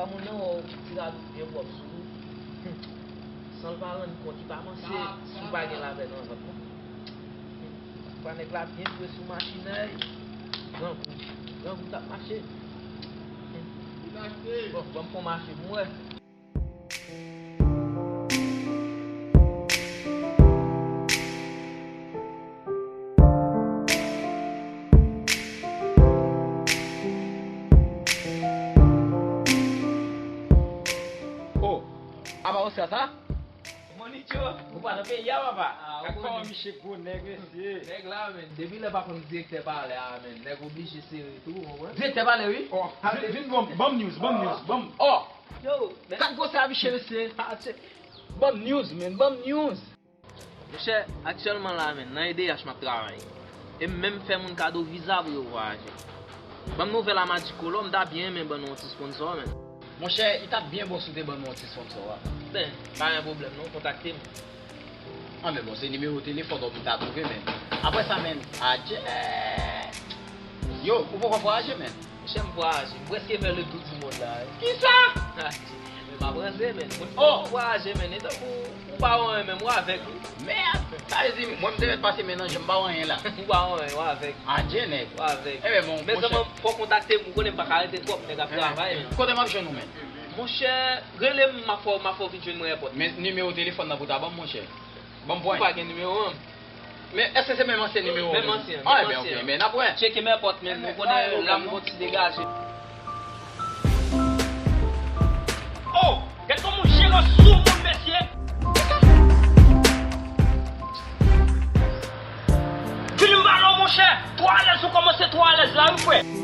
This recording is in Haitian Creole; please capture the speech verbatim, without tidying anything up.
Moun nan wè w ti radout byen pwòp sou ou. San l pa rann kont, li pa panse si w pa gen lapè nan vant non. Papa nèg la byen jwe sou machin, ey. Grangou, grangou t ap mache. Bon, ban m fè yon mache pou m wè. Oh, apa Oscar sa? Monicho, ou pa nan peyi a, papa? Ah, ou konnen. Kòman misye gwo nèg, mesye? Nèg la, men, depi lè pa konn direktè palè a, men, nèg oblije sere tou, ou konprann? Direktè palè, wi. Oh, vin, vin, ban m, ban m news, ban m news, ban m. Oh! Yo, men. Gad gwosè a misye, mesye. Ah, tchè. Ban m news, men, ban m news. Monchè, aktyèlman la, men, nan E D H m ap travay. E m menm fè moun kado viza pou yo vwayaje. Ban m nouvèl a Magic Color, m ta byen renmen ban nou yon ti sponsor, men. Monchè, li t ap byen bon si w te ban nou yon ti sponsor, a. Ben, pa gen pwoblèm non, kontakte m. Ah, men bon, se nimewo telefòn w m ta twouve, men. Apre sa, men, adjè. Yo, ou poko vwayaje, men? Monchè, m vwayaje. M prèske fè le tour du monde la, wi. Kisa? Adjè. Men m ap ranse, men. Mwen, oh! M vwayaje, men. E tankou ou pa wè anyen, men m wè avèk ou. Mèd! Sa vle di, mwen, m te mèt pase men nan je m, m pa wè anyen la. Ou pa wè anyen, w avèk. Adjè, nèg. W avèk. Ebyen, bon, men monchè, sèlman, fò w kontakte m, ou konnen m pa ka rete twòp, nèg ap travay, men. Kote m ap jwenn ou, men? Monchè, rele m, m ap fè w, m ap fè w vin jwenn mwen èpòt. Men nimewo telefòn nan pou w ta ban m, monchè. Ban m pwen. Ou pa gen nimewo an? Men èske se menm ansyen nimewo an? Menm ansyen, ah, menm ansyen. Ebyen, oke, men n ap wè. Tcheke m èpòt, men nou konnen la m gon ti degaje. Oh, gad kòman w jere sou moun, mesye. Vini m pale w, monchè. Twò alèz, ou kòmanse twò alèz la, wi, frè.